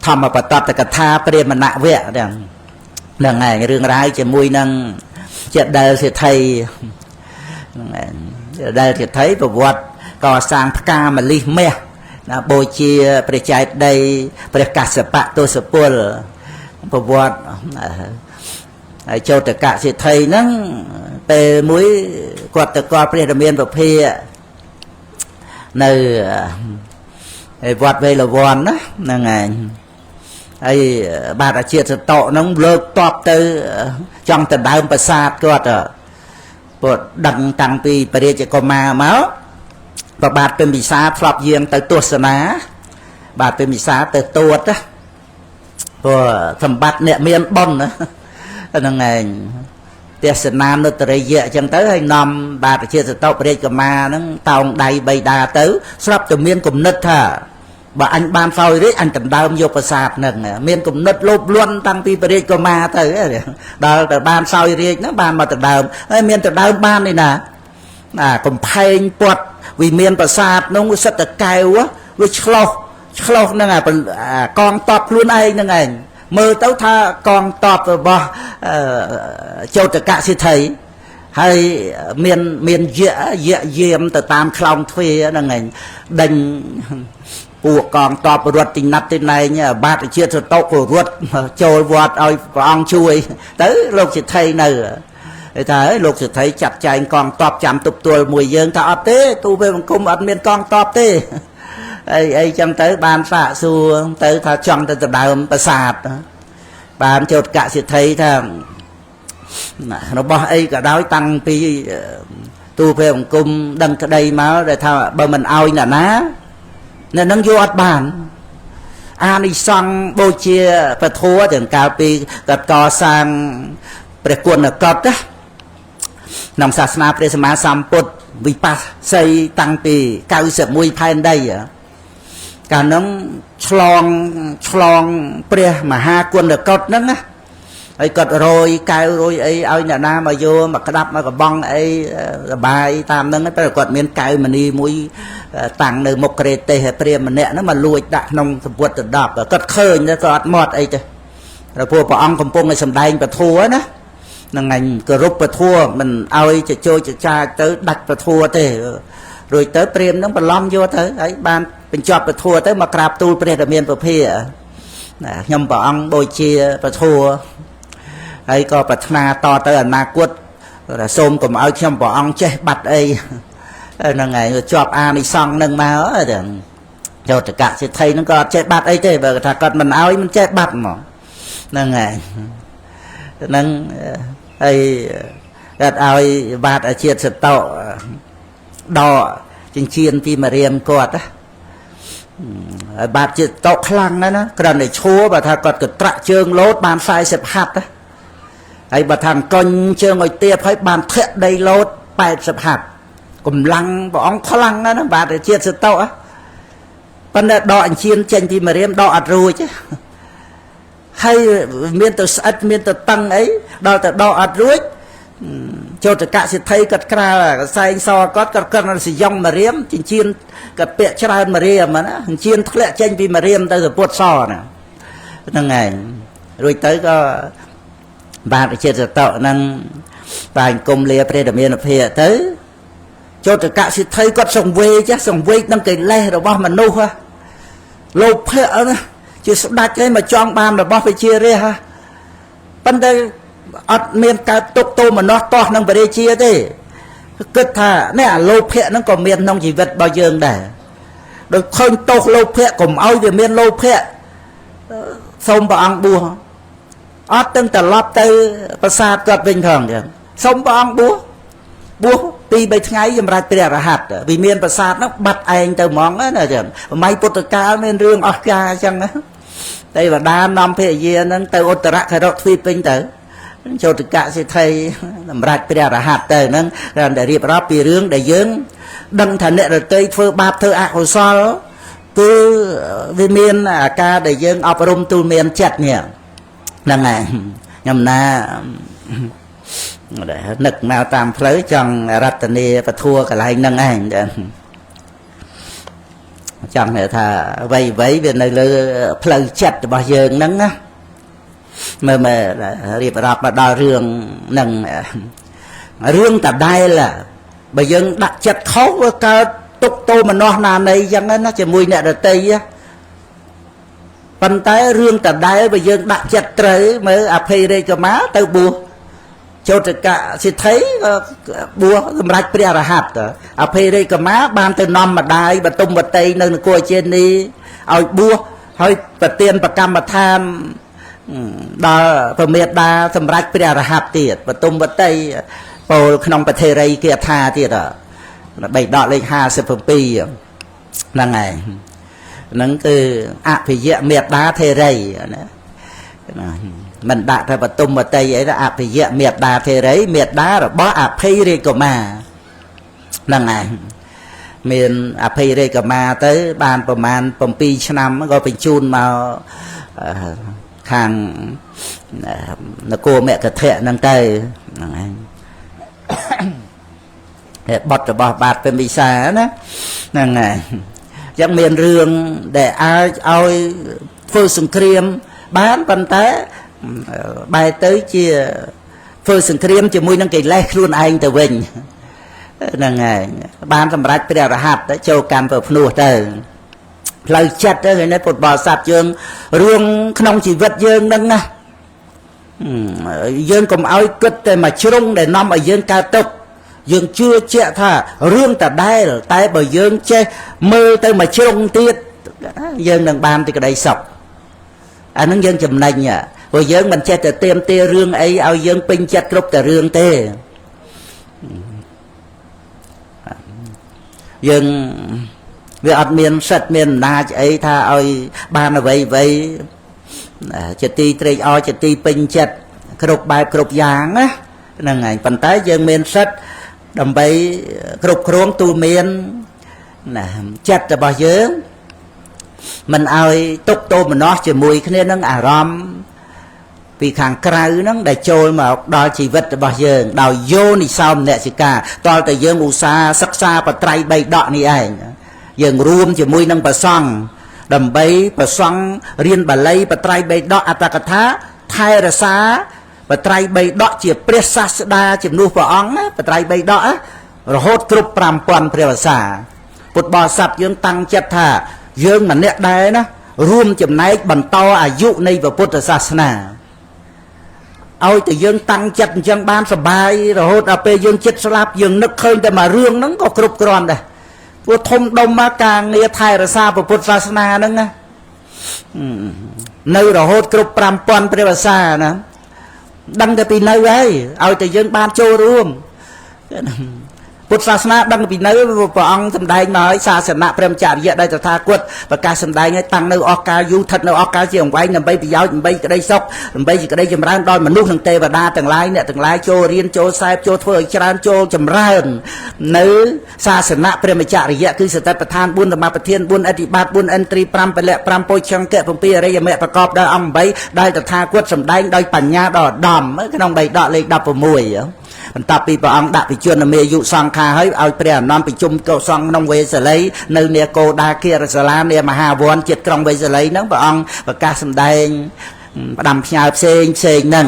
ធម្មបតតកថាព្រាហ្មណវៈហ្នឹងឯងរឿងរ៉ាវជាមួយនឹងចេដិលសិទ្ធិហ្នឹងឯងចេដិលសិទ្ធិប្រវត្តិកសាងផ្កាម្លិះមាសណាបូជាព្រះចេតិយព្រះកស្សបៈទសពលប្រវត្តិហើយចោតកសិទ្ធិហ្នឹងពេលមួយគាត់ទៅកល់ព្រះរាមាពភានៅវត្តវេលវ័នណាហ្នឹងឯងហើយបាទអាជាតិសតោហ្នឹងលើកតបទៅចង់ទៅដើមប្រាសាទគាត់ព្រោះដឹងតាំងពីព្រះរាជកុមារមកប្របាទពិមពិសាធ្លាប់យាងទៅទស្សនាបាទពិមពិសាទៅទួតណាព្រោះសម្បត្តិអ្នកមានបុណ្យហ្នឹងឯងទេសនានុត្តរិយៈអញ្ចឹងទៅហើយនាំបាទប្រជាសតោព្រះរាជកុមារហ្នឹងតោងដៃបៃតាទៅស្រាប់តែមានគំនិតថាបើអញបានសោយរាជអញដណ្ដើមយកប្រាសាទហ្នឹងមានគំនិតលោភលន់តាំងពីព្រះរាជកុមារទៅដល់ទៅបានសោយរាជហ្នឹងបានមកដណ្ដើមហើយមានដណ្ដើមបាននេះណាអាកំផែងពាត់វិមានប្រាសាទនោះសិតតែកែវវាឆ្លោះឆ្លោះហ្នឹងអាកងតបខ្លួនឯងហ្នឹងឯងមើលទៅថាកងតបរបស់ចោតកសិទ្ធិហើយមានយៈយៈយាមទៅតាមខ្លោងទ្វារហ្នឹងឯងដេញពួកកងតបរត់ទីណាត់ទីណែងបាទជាតិសតុក៏រត់ចូលវត្តឲ្យព្រះអង្គជួយទៅលោកសិទ្ធិនៅគេថាលោកសិទ្ធិចាត់ចែងកងតបចាំទប់ទល់មួយយើងថាអត់ទេទូពេលបង្គំអត់មានកងតបទេអីអីចឹងទៅបានសាកសួរទៅថាចង់ទៅដដើមប្រាសាទបានចោតកសិទ្ធិថារបស់អីក៏ដោយតាំងពីទូពេលបង្គំដឹងក្តីមកដែលថាបើមិនឲ្យអ្នកណាអ្នកនឹងយកអត់បានអានិសង្សបូជាពធัวទាំងកាលពីកតសាងព្រះគុណកតណាក្នុងសាសនាព្រះសម្មាសម្ពុទ្ធវិបស្សីតាំងពី91ផែនដីកាលនោះឆ្លងព្រះមហាគុណកុដហ្នឹងណាហើយគាត់រយកែវរយអីឲ្យអ្នកណាមកយកមកក្តាប់មកកបងអីសបាយតាមហ្នឹងតែគាត់មានកែវមณีមួយតាំងនៅមុខក្រេទេសឲ្យព្រាមម្នាក់ហ្នឹងមកលួចដាក់ក្នុងសម្ពុតដប់គាត់ឃើញតែគាត់អត់មាត់អីទេព្រោះព្រះអង្គកំពុងតែសម្ដែងពធัวណាហ្នឹងឯងគោរពពធัวមិនឲ្យចជោចចាចទៅដាច់ពធัวទេរួចទៅព្រាមហ្នឹងបន្លំយកទៅហើយបានបញ្ចប់ពធัวទៅមកក្រាបទូលព្រះរាមាពភាណាខ្ញុំព្រះអង្គបូជាពធัวហើយក៏ប្រាថ្នាតទៅអនាគតសូមកុំឲ្យខ្ញុំព្រះអង្គចេះបាត់អីហ្នឹងឯងជាប់អានិសង្សហ្នឹងមកទាំងចោតកសិទ្ធិហ្នឹងក៏អត់ចេះបាត់អីទេបើថាគាត់មិនឲ្យមិនចេះបាត់ហ្មងហ្នឹងឯងហ្នឹងហើយគាត់ឲ្យបាទអាជាតិសតោដកចិញ្ចៀនពីមរៀមគាត់ណាហើយបាទជាតិតោខ្លាំងណាស់ណាគ្រាន់តែឈួរបើថាគាត់ក៏ត្រាក់ជើងលោតបាន40ហាត់ណាហើយបើថាអង្គញជើងឲ្យទៀបហើយបានធាក់ដីលោត80ហាត់កម្លាំងព្រះអង្គខ្លាំងណាស់ណាបាទជាតិសតោប៉ុន្តែដកអញ្ជៀនចេញពីមរៀមដកអត់រួចហើយមានទៅស្អិតមានទៅតឹងអីដល់ទៅដកអត់រួចចោតកសិទ្ធិគាត់ក្រាលកសែងសគាត់គាត់គាត់សយងមរៀមចិញ្ចៀនគាត់ពាក់ច្រើនមរៀមណាចិញ្ចៀនធ្លាក់ចេញពីមរៀមទៅពុទ្ធសណាហ្នឹងឯងរួចទៅក៏បាទជាតិសតោហ្នឹងបាទអង្គមលាព្រះរាមាភិទៅចោតកសិទ្ធិគាត់សង្វេគសង្វេគនឹងកិលេសរបស់មនុស្សលោភៈណាជាស្ដេចឯងមកចង់បានរបស់វិជារាជប៉ុន្តែអត់មានកើតទុកទោមនស្សតោះនឹងព្រះរាជាទេគិតថានេះអាលោភៈហ្នឹងក៏មានក្នុងជីវិតរបស់យើងដែរដោយឃើញទោសលោភៈកុំឲ្យវាមានលោភៈសូមព្រះអង្គបួស អត់ទាំងត្រឡប់ទៅប្រាសាទគាត់វិញផងចឹងសុំព្រះអង្គបួសបួស2 3ថ្ងៃសម្រាប់ព្រះរហ័តវិមានប្រាសាទហ្នឹងបាត់ឯងទៅហ្មងណាចឹងសម័យពុទ្ធកាលមានរឿងអស្ចារ្យចឹងណាទេវតានាំភរិយាហ្នឹងទៅឧត្តរខរុទ្វីបវិញទៅចូលតកសិទ្ធិសម្រាប់ព្រះរហ័តទៅហ្នឹងគ្រាន់តែរៀបរាប់ពីរឿងដែលយើងដឹងថាអ្នករតីធ្វើបាបធ្វើអកុសលគឺវាមានអាការដែលយើងអប់រំទូលមានចិត្តនេះហ្នឹងហើយខ្ញុំណានឹកមកតាមផ្លូវចង់រតនាពធัวកន្លែងហ្នឹងឯងចង់ថាអ្វីអ្វីវានៅលើផ្លូវចិត្តរបស់យើងហ្នឹងណាមើលមើលរៀបរាប់មកដល់រឿងហ្នឹងរឿងតដែលបើយើងដាក់ចិត្តខុសវាកើតទុកទោមនស្សណានៃចឹងណាជាមួយអ្នកដតីប៉ុន្តែរឿងតដែលបើយើងដាក់ចិត្តត្រូវមើលអភ័យរាជកុមារទៅបួសចូលតកសិទ្ធិក៏បួសសម្រាប់ព្រះរហ័តអភ័យរាជកុមារបានទៅនាំម្ដាយបទុមវតីនៅនគរចេនីឲ្យបួសហើយប្រទានប្រកម្មដ្ឋានដល់ព្រះមេដាសម្រាប់ព្រះរហ័តទៀតបទុមវតីពោលក្នុងប្រធេរីគាថាទៀតបីដកលេខ57ហ្នឹងហើយហ្នឹងគឺអភិយមេដាធេរីណាមិនដាក់ថាបទុមវតីអីទៅអភិយមេដាធេរីមេដារបស់អភ័យរាជកុមារហ្នឹងហើយមានអភ័យរាជកុមារទៅបានប្រមាណ7ឆ្នាំក៏បញ្ជូនមកខាងនគរមគធៈហ្នឹងទៅហ្នឹងហើយបទរបស់បាទពេមវិសាណាហ្នឹងហើយអញ្ចឹងមានរឿងដែលអាចឲ្យធ្វើសង្គ្រាមបានប៉ុន្តែបែរទៅជាធ្វើសង្គ្រាមជាមួយនឹងកិលេសខ្លួនឯងទៅវិញហ្នឹងហើយបានសម្រេចព្រះរហ័តទៅចូលកម្មប្រភ្នោះទៅផ្លូវចិត្តទៅនេះពុទ្ធបរិស័ទយើងរឿងក្នុងជីវិតយើងហ្នឹងណាយើងកុំឲ្យគិតតែមួយជ្រុងដែលនាំឲ្យយើងកើតទុក្ខយើងជឿជាក់ថារឿងតដែលតែបើយើងចេះមើលទៅមួយជ្រុងទៀតយើងនឹងបានទីក្តីសុខអាហ្នឹងយើងចំណេញព្រោះយើងមិនចេះតែเตรียมទារឿងអីឲ្យយើងពេញចិត្តគ្រប់តែរឿងទេយើងវាអត់មានសិទ្ធមានអំណាចអីថាឲ្យបានអ្វីអ្វីជាទីត្រេកអរជាទីពេញចិត្តគ្រប់បែបគ្រប់យ៉ាងណាហ្នឹងហើយប៉ុន្តែយើងមានសិទ្ធដើម្បីគ្រប់គ្រងទូមានណាចិត្តរបស់យើងមិនឲ្យទុកទោមនស្សជាមួយគ្នានឹងអារម្មណ៍ពីខាងក្រៅហ្នឹងដែលចូលមកដល់ជីវិតរបស់យើងដោយយោនិសោមនសិកាតលតែយើងឧស្សាហ៍សិក្សាបត្រៃបីដកនេះឯងយើងរួមជាមួយនឹងព្រះសង្ឃដើម្បីព្រះសង្ឃរៀនបាលីបត្រៃបីដកអត្តកថាថែរក្សាបត្រៃបីដកជាព្រះសាស្តាជំនួសព្រះអង្គណាបត្រៃបីដករហូតគ្រប់5000ព្រះវស្សាពុទ្ធបរិស័ទយើងតាំងចិត្តថាយើងម្នាក់ដែរណារួមចំណែកបន្តអាយុនៃពុទ្ធសាសនាឲ្យតែយើងតាំងចិត្តអញ្ចឹងបានសបាយរហូតដល់ពេលយើងចិត្តស្លាប់យើងនឹកឃើញតែមួយរឿងហ្នឹងក៏គ្រប់គ្រាន់ដែរព្រោះធំដុំមកការងារថែរក្សាពុទ្ធសាសនាហ្នឹងណានៅរហូតគ្រប់5000ព្រះវស្សាណាដឹងតែពីនៅហើយឲ្យតែយើងបានចូលរួមពុទ្ធសាសនាដឹងពីនៅព្រះអង្គសម្ដែងមកហើយសាសនៈព្រះមច្ចរិយៈដែលតថាគតប្រកាសសម្ដែងឲ្យតាំងនៅអស់កាលយូរស្ថិតនៅអស់កាលជាអង្វែងដើម្បីប្រយោជន៍ដើម្បីក្តីសុខដើម្បីជាក្តីចម្រើនដល់មនុស្សនិងទេវតាទាំងឡាយអ្នកទាំងឡាយចូលរៀនចូលសែបចូលធ្វើឲ្យច្រើនចូលចម្រើននៅសាសនៈព្រះមច្ចរិយៈគឺសតិប្បដ្ឋាន4សមាបទាន4អធិបាត4ឥន្ទ្រី5ពលៈ5ពោជង្គៈ7អរិយមគ្គប្រកបដោយអង្គ8ដែលតថាគតសម្ដែងដោយបញ្ញាដ៏ឧត្តមក្នុងបៃដកលេខ16បន្ទាប់ពីព្រះអង្គដាក់ពិជនមាយុសង្ខាហើយឲ្យព្រះអនន្តប្រជុំកុសង្ឃក្នុងវេសាលីនៅនាគោដាគារសាលានាមហាវ័នចិត្តក្រុងវេសាលីហ្នឹងព្រះអង្គប្រកាសសម្ដែងផ្ដាំផ្ញើផ្សេងផ្សេងហ្នឹង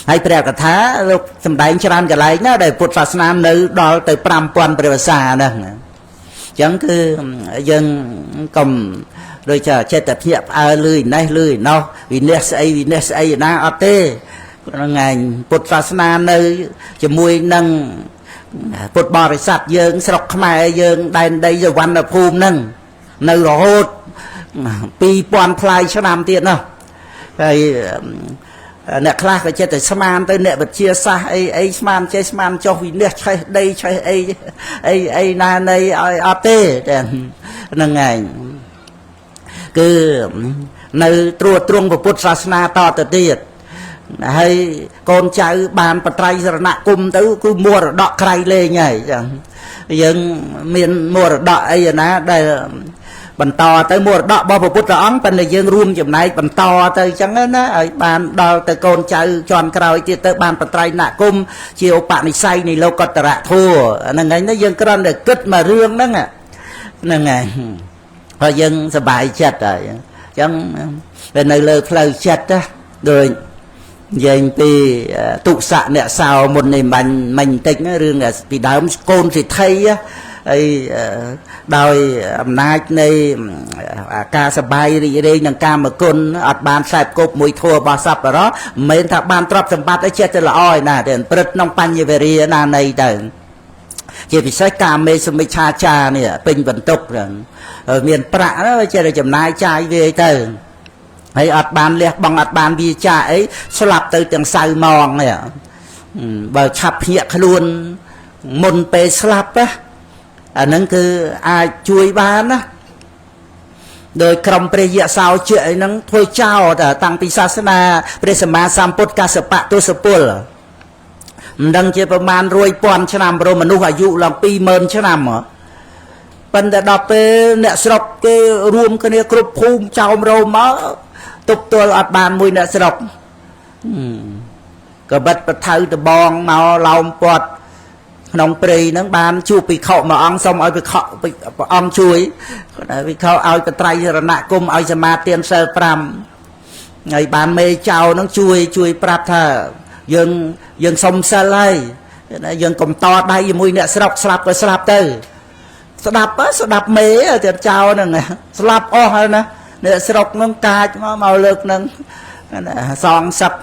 ហើយព្រះកថាលោកសម្ដែងច្រើនកន្លែងណាដែលពុទ្ធសាសនានៅដល់ទៅ5000ព្រះវស្សាហ្នឹងអញ្ចឹងគឺយើងកុំដូចថាចិត្តតែភ្ញាក់ផ្អើលលឺនេះលឺណោះវិនិច្ឆ័យស្អីវិនិច្ឆ័យស្អីណាអត់ទេហ្នឹងឯងពុទ្ធសាសនានៅជាមួយនឹងពុទ្ធបរិស័ទយើងស្រុកខ្មែរយើងដែនដីសវណ្ណភូមិហ្នឹងនៅរហូត2000ផ្លាយឆ្នាំទៀតនោះហើយ អ្នកខ្លះក៏ចិត្តតែស្មានទៅអ្នកវិទ្យាសាស្ត្រអីអីស្មានចេះស្មានចុះវិនិច្ឆ័យឆេះដីឆេះអីអីអីណានៃឲ្យអត់ទេហ្នឹងឯងគឺនៅត្រួតត្រងពុទ្ធសាសនាតទៅទៀតហើយកូនចៅបានបត្រៃសរណគមទៅគឺមរតកក្រៃលែងហើយចឹងយើងមានមរតកអីណាដែលបន្តទៅមរតករបស់ព្រះពុទ្ធអង្គប៉ុន្តែយើងរួមចំណែកបន្តទៅអញ្ចឹងណាឲ្យបានដល់ទៅកូនចៅជាន់ក្រោយទៀតទៅបានបត្រៃណគមជាឧបនិស្ស័យនៃលោកតរៈធัวហ្នឹងឯងណាយើងគ្រាន់តែគិតមករឿងហ្នឹងហ្នឹងឯងហើយយើងសប្បាយចិត្តហើយអញ្ចឹងវានៅលើផ្លូវចិត្តណាដូចនិយាយពីទុសៈអ្នកសោមុននេះបាញ់មិញបន្តិចរឿងពីដើមកូនសិទ្ធិហើយដោយអំណាចនៃការសបាយរីករាយនឹងកាមគុណអត់បានខ្សែគប់មួយធัวរបស់សប្បុរសមិនមែនថាបានទ្រព្យសម្បត្តិអីចេះតែល្អឯណាតែព្រឹត្តក្នុងបញ្ញវេរាណានៃទៅជាពិសេសកាមេសមិច្ឆាចារនេះពេញបន្ទុកមានប្រាក់ចេះតែចំណាយចាយវាទៅហើយអត់បានលះបង់អត់បានវាចាអីស្លាប់ទៅទាំងសៅម៉ងនេះបើឆាប់ភ្ញាក់ខ្លួនមុនពេលស្លាប់ណាអាហ្នឹងគឺអាចជួយបានណាដោយក្រុមព្រះយៈសោជាអីហ្នឹងធ្វើចោលតាំងពីសាសនាព្រះសម្មាសម្ពុទ្ធកសបៈទសពលមិនដឹងជាប្រមាណ100,000ឆ្នាំព្រោះមនុស្សអាយុឡើង20000ឆ្នាំប៉ុន្តែដល់ពេលអ្នកស្រុកគេរួមគ្នាគ្រប់ភូមិចោមរោមមកទប់ទល់អត់បានមួយអ្នកស្រុកកបិតបថៅដបងមកឡោមព័ទ្ធក្នុងព្រៃហ្នឹងបានជួបភិក្ខុមួយអង្គសុំឲ្យភិក្ខុព្រះអង្គជួយភិក្ខុឲ្យបត្រៃរណគមឲ្យសមាទានសិល5ហើយបានមេចៅហ្នឹងជួយប្រាប់ថាយើងសុំសិលហើយយើងកុំតដៃជាមួយអ្នកស្រុកស្លាប់ក៏ស្លាប់ទៅស្ដាប់មេទៀតចៅហ្នឹងស្លាប់អស់ហើយណាអ្នកស្រុកហ្នឹងកាចមកលើកហ្នឹងសងសឹក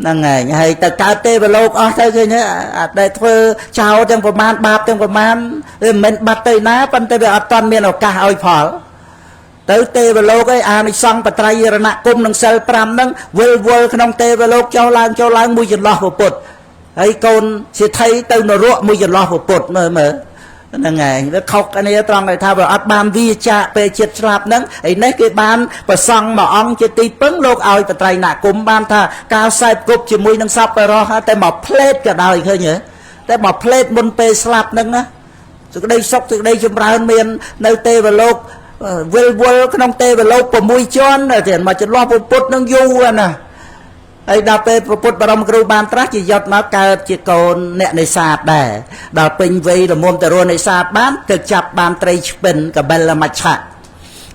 ហ្នឹងហើយហើយទៅកើតទេវលោកអស់ទៅឃើញអត់ដែលធ្វើចោលទាំងប្រមាណបាបទាំងប្រមាណវាមិនមែនបាត់ទៅណាប៉ុន្តែវាអត់ទាន់មានឱកាសឲ្យផលទៅទេវលោកឯអានិសង្សបត្រៃរណគមនិងសិល5ហ្នឹងវិលវល់ក្នុងទេវលោកចុះឡើងមួយចន្លោះពុទ្ធហើយកូនសេដ្ឋីទៅនរកមួយចន្លោះពុទ្ធមើលហ្នឹងឯងវាខុសគ្នាត្រង់ដែលថាវាអត់បានវាចាកពេលចិត្តស្លាប់ហ្នឹងឯនេះគេបានប្រសង់មួយអង្គជាទីពឹងលោកឲ្យបត្រៃណគមបានថាការខ្សែគប់ជាមួយនឹងសប្បុរសតែមកផ្លេតក៏ដោយឃើញទេតែមកផ្លេតមុនពេលស្លាប់ហ្នឹងណាសេចក្តីសុខសេចក្តីចម្រើនមាននៅទេវលោកវិលវល់ក្នុងទេវលោក6ជាន់ទៀតមកចន្លោះពុទ្ធនឹងយូរណាហើយដល់ពេលព្រះពុទ្ធបរមគ្រូបានត្រាស់ជាយត់មកកើតជាកូនអ្នកនេសាទដែរដល់ពេញវ័យល្មមទៅរស់នេសាទបានទៅចាប់បានត្រីឆ្ពិនកបិលមច្ឆៈ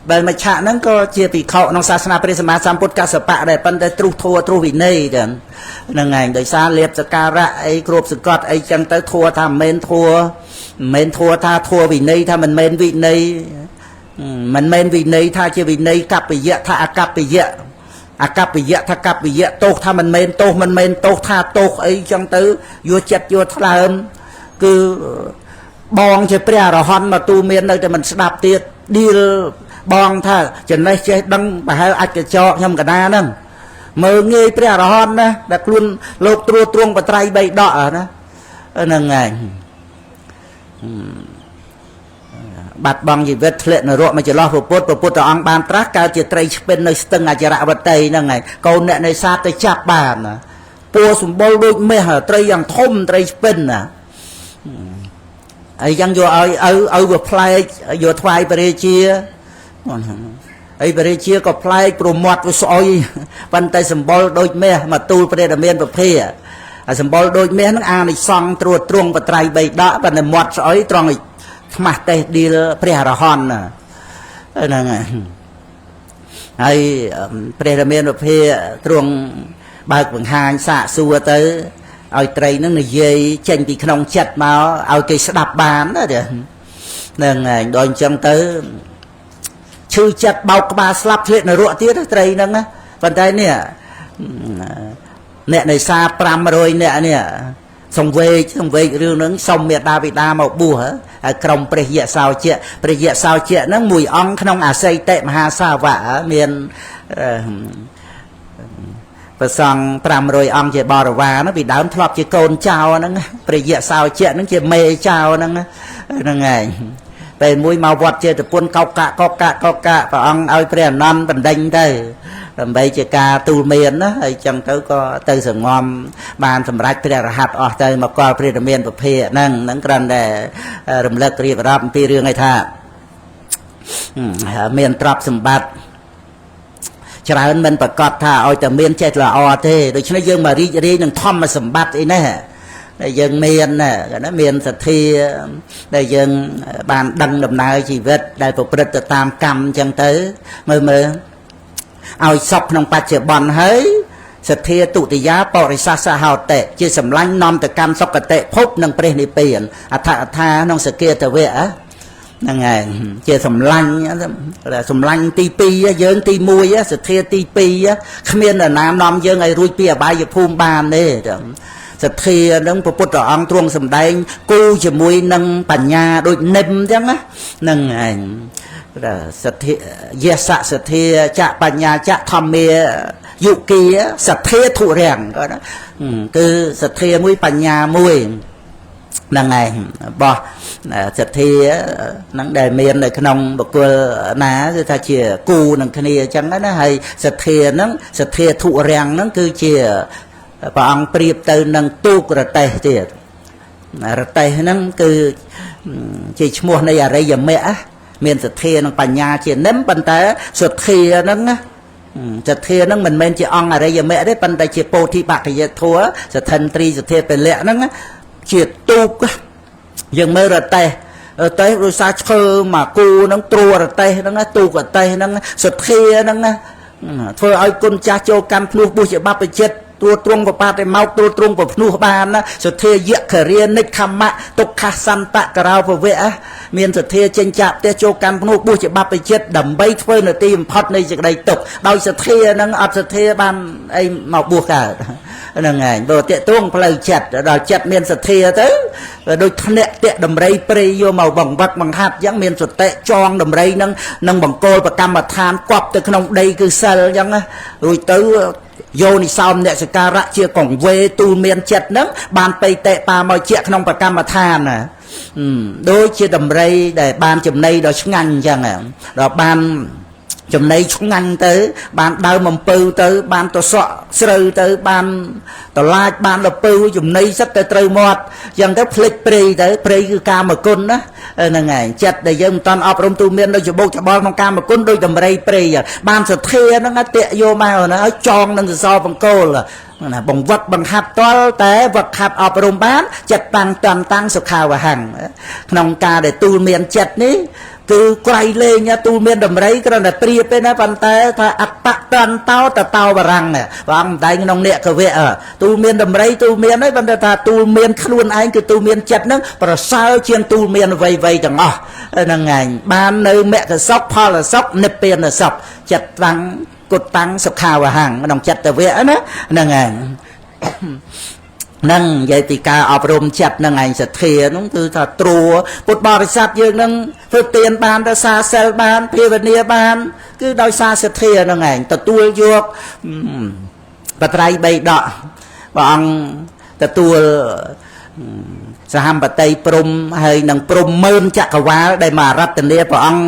បិលមច្ឆៈហ្នឹងក៏ជាភិក្ខុក្នុងសាសនាព្រះសម្មាសម្ពុទ្ធកសបៈដែរប៉ុន្តែទ្រុះធัวទ្រុះវិន័យចឹងហ្នឹងឯងដោយសារលៀបសការៈអីគ្របសង្កត់អីចឹងទៅធัวថាមិនមែនធัวមិនមែនធัวថាធัวវិន័យថាមិនមែនវិន័យមិនមែនវិន័យថាជាវិន័យកពយៈថាអកពយៈអកពយៈថាកពយៈទោសថាមិនមែនទោសមិនមែនទោសថាទោសអីចឹងទៅយកចិត្តយកថ្លើមគឺបងជាព្រះអរហន្តមកទូមាននៅតែមិនស្ដាប់ទៀតឌីលបងថាចំណេះចេះដឹងប្រហែលអាចកញ្ចក់ខ្ញុំកណាហ្នឹងមើលងាយព្រះអរហន្តណាដែលខ្លួនលោកត្រួតត្រងបត្រៃបីដកណាហ្នឹងឯងបាត់បង់ជីវិតធ្លាក់នរកមកចន្លោះពុទ្ធព្រះពុទ្ធអង្គបានត្រាស់កើតជាត្រីឆ្ពិននៅស្ទឹងអចរវតីហ្នឹងឯងកូនអ្នកនេសាទទៅចាប់បានពួរសម្បុរដូចមាសត្រីយ៉ាងធំត្រីឆ្ពិនណាហើយយ៉ាងយកឲ្យឪវាប្លែកយកថ្វាយព្រះរាជាហើយព្រះរាជាក៏ប្លែកព្រមមាត់វាស្អុយប៉ុន្តែសម្បុរដូចមាសមកទូលព្រះរាមាពភាហើយសម្បុរដូចមាសហ្នឹងអានិសង្សត្រួតត្រងបត្រៃបីដកប៉ុន្តែមាត់ស្អុយត្រង់ខ្មាស់តេះឌីលព្រះអរហន្តហ្នឹងហើយព្រះរាមាវិភាទ្រង់បើកបង្ហាញសាកសួរទៅឲ្យត្រីនឹងនិយាយចេញពីក្នុងចិត្តមកឲ្យគេស្ដាប់បានណាហ្នឹងឯងដល់អញ្ចឹងទៅឈឺចិត្តបោកក្បាលស្លាប់ធ្លាក់នរកទៀតត្រីហ្នឹងណាប៉ុន្តែនេះអ្នកនេសាទ500នាក់នេះសង្វេគរឿងហ្នឹងសុំមេដាបិតាមកបួសហើយក្រុមព្រះយៈសោជាព្រះយៈសោជាហ្នឹងមួយអង្គក្នុងអសីតិមហាសាវៈមាន ប្រសង់500អង្គជាបរិវារហ្នឹងពីដើមធ្លាប់ជាកូនចៅហ្នឹងព្រះយៈសោជៈហ្នឹងជាមេចៅហ្នឹងហ្នឹងឯងពេលមួយមកវត្តចេតពុនកោកកកកកកកព្រះអង្គឲ្យព្រះអនន្តបណ្ដេញទៅដើម្បីជាការទូលមានណាហើយចឹងទៅក៏ទៅសងំបានសម្រេចព្រះរហ័តអស់ទៅមកកលព្រះរាមាពភាហ្នឹងហ្នឹងគ្រាន់តែរំលឹករៀបរាប់អំពីរឿងឯថាមានទ្រព្យសម្បត្តិច្រើនមិនប្រកាសថាឲ្យតែមានចេះល្អទេដូច្នេះយើងមករីករាយនឹងធម្មសម្បត្តិអីនេះដែលយើងមានណាមានសទ្ធាដែលយើងបានដឹងដំណើរជីវិតដែលប្រព្រឹត្តទៅតាមកម្មអញ្ចឹងទៅមើលមើលឲ្យសពក្នុងបច្ចុប្បន្នហើយសទ្ធាទុតិយាបរិសសហោតិជាសម្លាញ់នាំទៅកម្មសុគតិភពនិងព្រះនិព្វានអដ្ឋអថាក្នុងសគាតវៈហ្នឹងឯងជាសម្លាញ់សម្លាញ់ទី2យើងទី1សទ្ធាទី2គ្មាននរណានាំយើងឲ្យរួចពីអបាយភូមិបានទេសទ្ធានឹងព្រះពុទ្ធអង្គទ្រង់សម្ដែងគូជាមួយនឹងបញ្ញាដូចនិមអញ្ចឹងណាហ្នឹងឯងសទ្ធាយសសទ្ធាចបញ្ញាចធម្មាយុគាសទ្ធាធុរាំងគាត់គឺសទ្ធាមួយបញ្ញាមួយហ្នឹងឯងរបស់សទ្ធាហ្នឹងដែលមាននៅក្នុងបុគ្គលណាគឺថាជាគូនឹងគ្នាអញ្ចឹងណាហើយសទ្ធាហ្នឹងសទ្ធាធុរាំងហ្នឹងគឺជាព្រះអង្គប្រៀបទៅនឹងទូករតេះទៀតរតេះហ្នឹងគឺជាឈ្មោះនៃអរិយមគ្គមានសទ្ធានិងបញ្ញាជានិមប៉ុន្តែសទ្ធាហ្នឹងណាសទ្ធាហ្នឹងមិនមែនជាអង្គអរិយមគ្គទេប៉ុន្តែជាពោធិបក្ខយធម៌សទ្ធិន្ទ្រីសទ្ធាពលៈហ្នឹងជាទូកយើងមើលរតេះរតេះដោយសារឈើមកគូហ្នឹងត្រួរតេះហ្នឹងទូករតេះហ្នឹងសទ្ធាហ្នឹងធ្វើឲ្យគុណចាស់ចូលកាន់ភ្លោះបុះជាបព្វជិតទួទ្រង់បបាតិមកទួទ្រង់ប្រភ្នោះបានណាសទ្ធាយៈខរានិខមៈទុក្ខសន្តករោភវៈមានសទ្ធាចេញចាកផ្ទះចូលកាន់ភ្នោះបុះជាបព្វជិតដើម្បីធ្វើនទីបំផុតនៃសេចក្តីទុក្ខដោយសទ្ធាហ្នឹងអត់សទ្ធាបានអីមកបុះកើតហ្នឹងឯងបើតាកទួងផ្លូវចិត្តដល់ចិត្តមានសទ្ធាទៅដូចធ្នាក់តាក់ដំរីព្រៃយកមកបង្វឹកបង្ហាត់អញ្ចឹងមានសតិចងដំរីហ្នឹងនឹងបង្គោលប្រកម្មដ្ឋានគប់ទៅក្នុងដីគឺសិលអញ្ចឹងណារួចទៅយោនិសោមអ្នកសការៈជាកងវេទូលមានចិត្តហ្នឹងបានបៃតេបាមកជាក្នុងប្រកម្មដ្ឋានណាដូចជាដំរីដែលបានចំណីដ៏ឆ្ងាញ់អញ្ចឹងដល់បានចំណីឆ្ងាញ់ទៅបានដើមអំពៅទៅបានតសក់ស្រូវទៅបានតឡាចបានលពៅចំណីសិតទៅត្រូវមាត់អញ្ចឹងទៅភ្លេចព្រៃទៅព្រៃគឺកាមគុណណាហ្នឹងឯងចិត្តដែលយើងមិនតាន់អប់រំទូមានដូចច្បោកច្បល់ក្នុងកាមគុណដូចដំរីព្រៃបានសទ្ធាហ្នឹងតាក់យកមកណាឲ្យចងនឹងសសរបង្គោលណាបង្វឹកបង្ហាត់តល់តែវឹកហាត់អប់រំបានចិត្តតាំងតាន់តាំងសុខាវហੰក្នុងការដែលទូលមានចិត្តនេះគឺក្រៃលែងទូលមានដំរីគ្រាន់តែប្រៀបទេណាប៉ុន្តែថាអបតន្តោតតោបរាំងព្រះអង្គតែងក្នុងអ្នកកវៈទូលមានដំរីទូលមានហើយប៉ុន្តែថាទូលមានខ្លួនឯងគឺទូលមានចិត្តហ្នឹងប្រសើរជាងទូលមានអ្វីៗទាំងអស់ហ្នឹងឯងបាននៅមគ្គសុខផលសុខនិព្វានសុខចិត្តតាំងគុតតាំងសុខាវហੰក្នុងចិត្តវៈណាហ្នឹងឯងនឹងនិយាយពីការអប់រំចិត្តនឹងឯងសទ្ធានោះគឺថាត្រួពុទ្ធបរិស័ទយើងនឹងធ្វើទានបានដោយសារសិលបានភាវនាបានគឺដោយសារសទ្ធានឹងឯងទទួលយកបត្រៃបីដកព្រះអង្គទទួលសហមបតីព្រំហើយនឹងព្រំម៉ឺនចក្រវាលដែលមករតនាព្រះអង្គ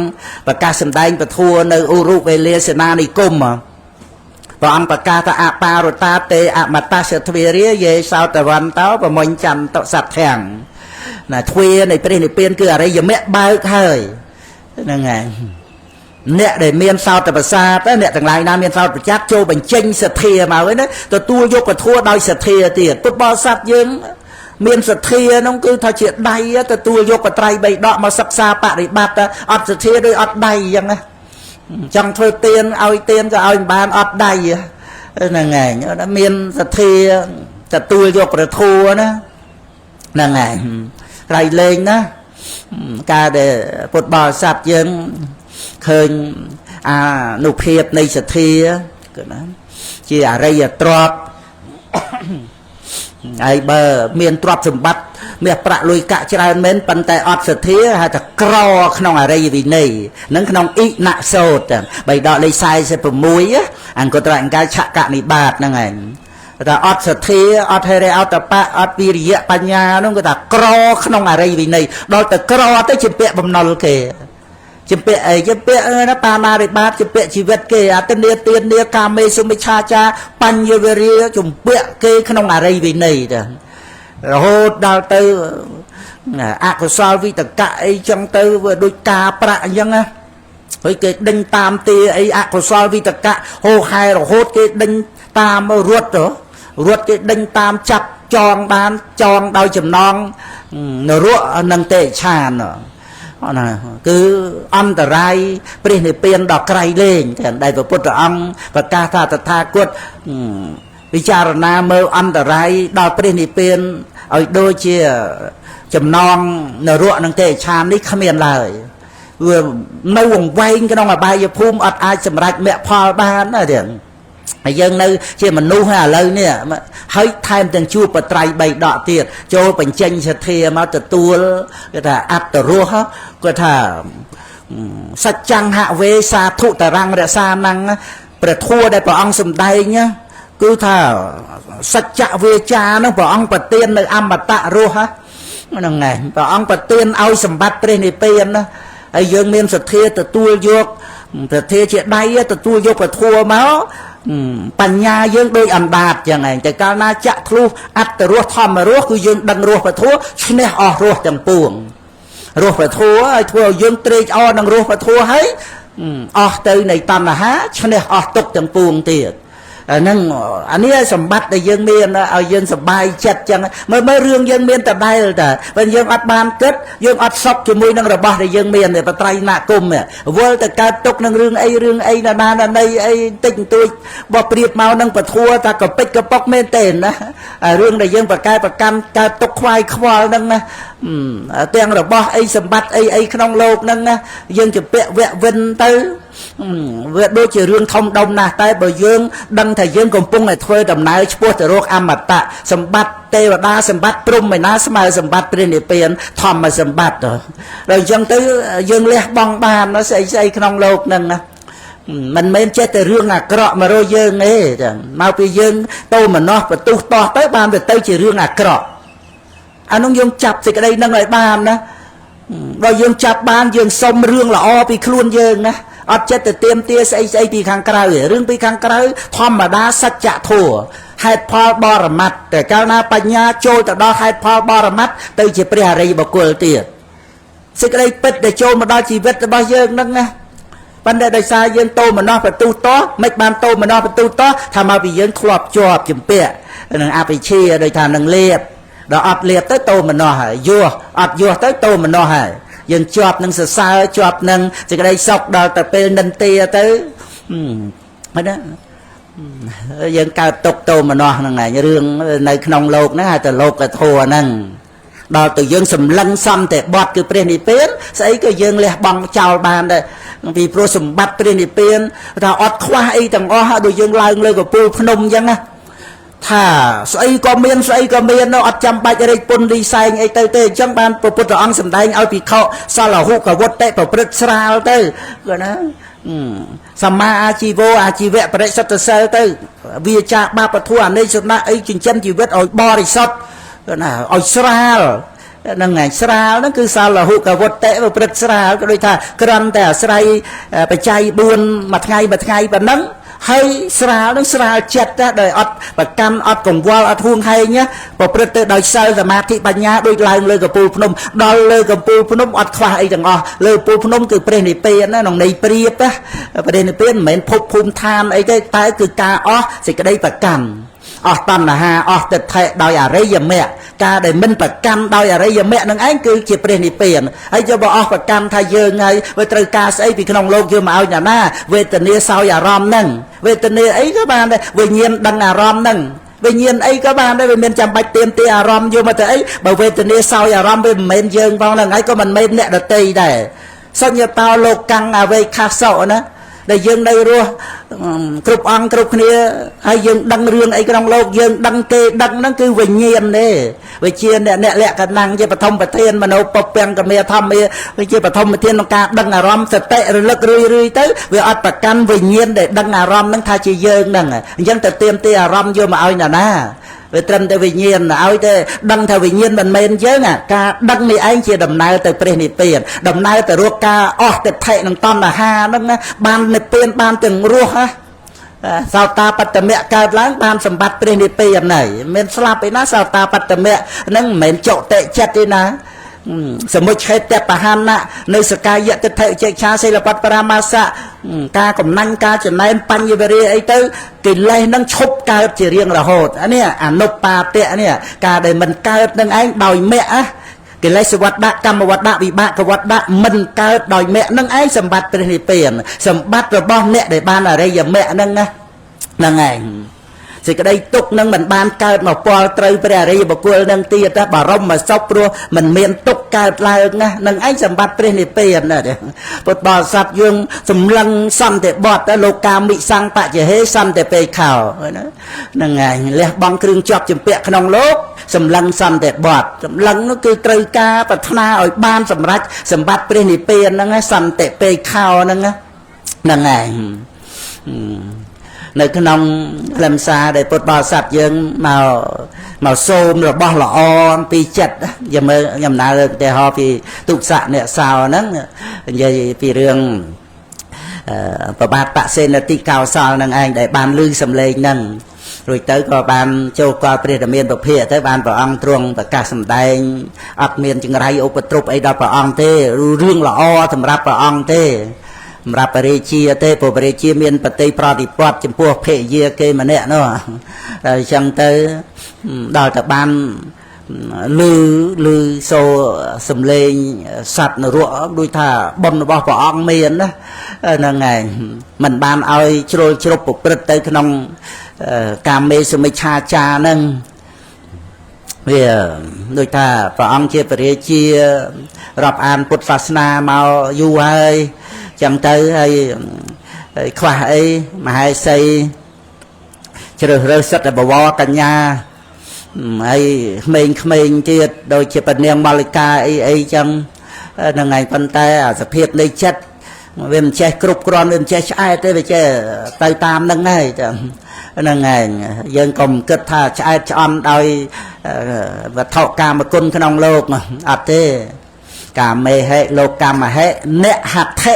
ប្រកាសសម្ដែងពធនៅឧរុវេលាសេនានិគមព្រះអង្គប្រកាសថាអបារតាទេអមតសទ្វារាយេសោតវន្តោប្រមញ្ញចន្តសត្ធាំងណាទ្វានៃព្រះនិព្វានគឺអរិយមគ្គបើកហើយហ្នឹងហើយអ្នកដែលមានសោតប្រសាទអ្នកទាំងឡាយណាមានសោតប្រចាក់ចូលបញ្ចេញសទ្ធាមកហើយណាទទួលយកពធដោយសទ្ធាទៀតពុទ្ធបរិស័ទយើងមានសទ្ធានោះគឺថាជាដៃទទួលយកបត្រៃបីដកមកសិក្សាបរិបត្តិអត់សទ្ធាដូចអត់ដៃអញ្ចឹងណាចង់ធ្វើទានឲ្យទានក៏ឲ្យមិនបានអត់ដៃហ្នឹងឯងមានសទ្ធាទទួលយកព្រះធម៌ណាហ្នឹងឯងក្រៃលែងណាការដែលពុទ្ធបរិស័ទយើងឃើញអានុភាពនៃសទ្ធាគឺណាជាអរិយទ្រព្យហើយបើមានទ្រព្យសម្បត្តិ មាសប្រាក់លុយកាក់ច្រើនមែនប៉ុន្តែអត់សទ្ធាហៅថាក្រក្នុងអរិយវិន័យនឹងក្នុងអ៊ិណសោតបីដកលេខ46អង្គត្រអង្កាយឆកនិបាតហ្នឹងឯងថាអត់សទ្ធាអត់ហិរិអតបៈអត់វិរិយៈបញ្ញានោះគឺថាក្រក្នុងអរិយវិន័យដល់ទៅក្រទៅជាពាក់បំណុលគេជំពាក់អីជំពាក់ណាបាណារិបាតជំពាក់ជីវិតគេអតនីទានាកាមេសុមិច្ឆាចាបញ្ញវរិយជំពាក់គេក្នុងអរិយវិន័យទៅរហូតដល់ទៅអកុសលវិតកៈអីចឹងទៅវាដូចការប្រាក់អញ្ចឹងណាហើយគេដេញតាមទាអីអកុសលវិតកៈហោហែរហូតគេដេញតាមរត់ទៅរត់គេដេញតាមចាប់ចងបានចងដោយចំណងនរកនិងទេឆានណាគឺអន្តរាយព្រះនិព្វានដល់ក្រៃលែងតែដែលព្រះពុទ្ធអង្គប្រកាសថាតថាគតពិចារណាមើលអន្តរាយដល់ព្រះនិព្វានឲ្យដូចជាចំណងនរកនិងទេឆាននេះគ្មានឡើយវានៅវង្វេងក្នុងអបាយភូមិអត់អាចសម្រេចមគ្គផលបានណាទៀតហើយយើងនៅជាមនុស្សឥឡូវនេះហើយថែមទាំងជួបបត្រៃបីដកទៀតចូលបញ្ចេញសទ្ធាមកទទួលគេថាអត្តរសគាត់ថាសច្ចង្ហវេសាធុតរੰរសានំព្រះធัวដែលព្រះអង្គសម្ដែងគឺថាសច្ចវាចានឹងព្រះអង្គប្រទាននៅអមតៈរសហ្នឹងឯងព្រះអង្គប្រទានឲ្យសម្បត្តិព្រះនិព្វានណាហើយយើងមានសទ្ធាទទួលយកសទ្ធាជាដៃទទួលយកព្រះធัวមកបញ្ញាយើងដូចអណ្ដាតចឹងឯងតែកាលណាចាក់ធ្លុះអត្តរសធម្មរសគឺយើងដឹងរសពធัวឈ្នះអស់រសទាំងពួងរសពធัวឲ្យធ្វើឲ្យយើងត្រេកអរនឹងរសពធัวហើយអស់ទៅនៃតណ្ហាឈ្នះអស់ទុក្ខទាំងពួងទៀតអាហ្នឹងអានេះសម្បត្តិដែលយើងមានឲ្យយើងសប្បាយចិត្តចឹងមើលមើលរឿងយើងមានតដែលតាបើយើងអត់បានគិតយើងអត់សុខជាមួយនឹងរបស់ដែលយើងមានបត្រៃណគមវល់ទៅកើតទុកនឹងរឿងអីរឿងអីណាណាណីអីតិចបន្តួចបើប្រៀបមកនឹងពធัวតាកពិចកប៉ុកមែនទេណារឿងដែលយើងប្រកែប្រកម្មកើតទុកខ្វាយខ្វល់ហ្នឹងណាទាំងរបស់អីសម្បត្តិអីអីក្នុងលោកហ្នឹងណាយើងជំពាក់វៈវិនទៅវាដូចជារឿងធំដុំណាស់តែបើយើងដឹងថាយើងកំពុងតែធ្វើដំណើរឆ្ពោះទៅរកអមតៈសម្បត្តិទេវតាសម្បត្តិព្រហ្មឯណាស្មើសម្បត្តិព្រះនិព្វានធម្មសម្បត្តិដល់អញ្ចឹងទៅយើងលះបង់បានស្អីស្អីក្នុងលោកហ្នឹងណាមិនមែនចេះតែរឿងអាក្រក់មករកយើងទេចឹងមកពីយើងតោមនោះបន្ទុះតោះទៅបានទៅជារឿងអាក្រក់អានោះយើងចាប់សេចក្តីនឹងឲ្យបានណាដល់យើងចាប់បានយើងសុំរឿងល្អពីខ្លួនយើងណាអត់ចិត្តទៅទៀមទាស្អីស្អីពីខាងក្រៅរឿងពីខាងក្រៅធម្មតាសច្ចធម៌ហេតុផលបរមត្តតែកាលណាបញ្ញាចូលទៅដល់ហេតុផលបរមត្តទៅជាព្រះអរិយបុគ្គលទៀតសេចក្តីពិតដែលចូលមកដល់ជីវិតរបស់យើងហ្នឹងណាប៉ុន្តែដោយសារយើងតោមនោះបន្ទុះតោះមិនបានតោមនោះបន្ទុះតោះថាមកពីយើងធ្លាប់ជាប់ជំពាក់នឹងអភិជាដោយថានឹងលៀបដល់អត់លៀបទៅតោមនោះហើយយោះអត់យោះទៅតោមនោះហើយយើងជាប់នឹងសរសើរជាប់នឹងសេចក្តីសុខដល់ទៅពេលនិន្ទាទៅហ្នឹងណាយើងកើតទុកតោមនោះហ្នឹងឯងរឿងនៅក្នុងលោកហ្នឹងហៅតែលោកធម៌ហ្នឹងដល់ទៅយើងសម្លឹងសន្តិបត្តិគឺព្រះនិព្វានស្អីក៏យើងលះបង់ចោលបានដែរពីព្រោះសម្បត្តិព្រះនិព្វានថាអត់ខ្វះអីទាំងអស់ដូចយើងឡើងលើកំពូលភ្នំអញ្ចឹងណាថាស្អីក៏មានស្អីក៏មានអត់ចាំបាច់រែកពុនលីសែងអីទៅទេអញ្ចឹងបានព្រះពុទ្ធអង្គសម្ដែងឲ្យភិក្ខុសលហុកវុតិប្រព្រឹត្តស្រាលទៅគាត់ណាសម្មាអាជីវោអាជីវៈបរិសុទ្ធសិលទៅវាចាបាបធัวអនេកសំណាក់អីចិញ្ចឹមជីវិតឲ្យបរិសុទ្ធគាត់ណាឲ្យស្រាលហ្នឹងឯងស្រាលហ្នឹងគឺសលហុកវុតិប្រព្រឹត្តស្រាលក៏ដូចថាគ្រាន់តែអាស្រ័យបច្ច័យ4មួយថ្ងៃមួយថ្ងៃប៉ុណ្ណឹងហើយស្រាលនឹងស្រាលចិត្តណាដោយអត់ប្រកាន់អត់កង្វល់អត់ហួងហែងណាប្រព្រឹត្តទៅដោយសិលសមាធិបញ្ញាដូចឡើងលើកំពូលភ្នំដល់លើកំពូលភ្នំអត់ខ្វះអីទាំងអស់លើកំពូលភ្នំគឺព្រះនិព្វានណាក្នុងន័យប្រៀបណាព្រះនិព្វានមិនមែនភពភូមិឋានអីទេតែគឺការអស់សេចក្តីប្រកាន់អស់តណ្ហាអស់ទិដ្ឋិដោយអរិយមគ្គការដែលមិនប្រកាន់ដោយអរិយមគ្គនឹងឯងគឺជាព្រះនិព្វានហើយយកបើអស់ប្រកាន់ថាយើងហើយវាត្រូវការស្អីពីក្នុងលោកយកមកឲ្យណាណាវេទនាសោយអារម្មណ៍ហ្នឹងវេទនាអីក៏បានដែរវិញ្ញាណដឹងអារម្មណ៍ហ្នឹងវិញ្ញាណអីក៏បានដែរវាមានចាំបាច់ទៀមទាអារម្មណ៍យកមកទៅអីបើវេទនាសោយអារម្មណ៍វាមិនមែនយើងផងហ្នឹងហើយក៏មិនមែនអ្នកដទៃដែរសញ្ញតោលោកកាំងអវេខាសោណា ដែលយើងនៅរស់គ្រប់អង្គគ្រប់គ្នាហើយយើងដឹងរឿងអីក្នុងលោកយើងដឹងគេដឹងហ្នឹងគឺវិញ្ញាណទេវាជាអ្នកលក្ខណៈជាបឋមប្រធានមโนពពាំងកមេធម្មាវាជាបឋមប្រធានក្នុងការដឹងអារម្មណ៍សតិរលឹករឿយរឿយទៅវាអត់ប្រកាន់វិញ្ញាណដែលដឹងអារម្មណ៍ហ្នឹងថាជាយើងហ្នឹងអញ្ចឹងទៅទៀមទីអារម្មណ៍យកមកឲ្យណាណាវាត្រឹមតែវិញ្ញាណឲ្យតែដឹងថាវិញ្ញាណមិនមែនយើងការដឹងនេះឯងជាដំណើរទៅព្រះនិព្វានដំណើរទៅរកការអស់ទិដ្ឋិនិងតណ្ហាហ្នឹងបាននិព្វានបានទាំងរស់សោតាបត្តមៈកើតឡើងបានសម្បត្តិព្រះនិព្វានហើយមិនស្លាប់ឯណាសោតាបត្តមៈហ្នឹងមិនមែនចុតិចិត្តទេណាសមុច្ឆេតបហានៈនៃសកាយទិដ្ឋិចេឆាសិលបត្បរាមាសៈការកំណាញ់ការចំណែនបញ្ញវរិយអីទៅកិលេសនឹងឈប់កើតជារៀងរហូតអានេះអនុបាតៈនេះការដែលមិនកើតនឹងឯងដោយមគ្គកិលេសវត្តៈកម្មវត្តៈវិបាកវត្តៈមិនកើតដោយមគ្គនឹងឯងសម្បត្តិព្រះនិព្វានសម្បត្តិរបស់អ្នកដែលបានអរិយមគ្គហ្នឹងណាហ្នឹងឯងសេចក្តីទុកនឹងមិនបានកើតមកពលត្រូវព្រះអរិយបុគ្គលនឹងទៀតបរមសុខព្រោះមិនមានទុកកើតឡើងណានឹងឯងសម្បត្តិព្រះនិព្វានណាពុទ្ធបរិស័ទយើងសម្លឹងសន្តិបត្តិលោកកាមិសង្បច្ចហេសន្តិពេខោហ្នឹងឯងលះបង់គ្រឿងជាប់ជំពាក់ក្នុងលោកសម្លឹងសន្តិបត្តិសម្លឹងនោះគឺត្រូវការប្រាថ្នាឲ្យបានសម្រេចសម្បត្តិព្រះនិព្វានហ្នឹងសន្តិពេខោហ្នឹងហ្នឹងឯងនៅក្នុងខ្លឹមសារដែលពុទ្ធបរិស័ទយើងមកសូមរបស់ល្អអំពីចិត្តយើងមើលខ្ញុំណាលើកឧទាហរណ៍ពីទុសៈអ្នកសោហ្នឹងនិយាយពីរឿងប្របាទបសេនតិកោសលនឹងឯងដែលបានឮសំឡេងហ្នឹងរួចទៅក៏បានចូលកលព្រះរាមាពភាកទៅបានព្រះអង្គទ្រង់ប្រកាសសម្ដែងអត់មានចង្រៃឧបទ្រពអីដល់ព្រះអង្គទេរឿងល្អសម្រាប់ព្រះអង្គទេសម្រាប់ព្រះរាជាទេព្រោះព្រះរាជាមានបតិប្រតិបត្តិចំពោះភរិយាគេម្នាក់នោះហើយអញ្ចឹងទៅដល់តែបានឮសូរសំឡេងសត្វនរកដូចថាបុណ្យរបស់ព្រះអង្គមានណាហ្នឹងឯងមិនបានឲ្យជ្រុលជ្រុបប្រព្រឹត្តទៅក្នុងកាមេសមិច្ឆាចារហ្នឹងវាដូចថាព្រះអង្គជាព្រះរាជារាប់អានពុទ្ធសាសនាមកយូរហើយចឹងទៅហើយខ្វះអីមហេសីជ្រើសរើសសិទ្ធិបវរកញ្ញាហើយក្មេងៗទៀតដូចជាពនាងមល្លិកាអីអីចឹងហ្នឹងឯងប៉ុន្តែអាសភាពនៃចិត្តវាមិនចេះគ្រប់គ្រាន់វាមិនចេះឆ្អែតទេវាចេះទៅតាមហ្នឹងហើយចឹងហ្នឹងឯងយើងកុំគិតថាឆ្អែតឆ្អន់ដោយវត្ថុកាមគុណក្នុងលោកអត់ទេកាមេហិលោកកម្មហិអ្នកហត្ថិ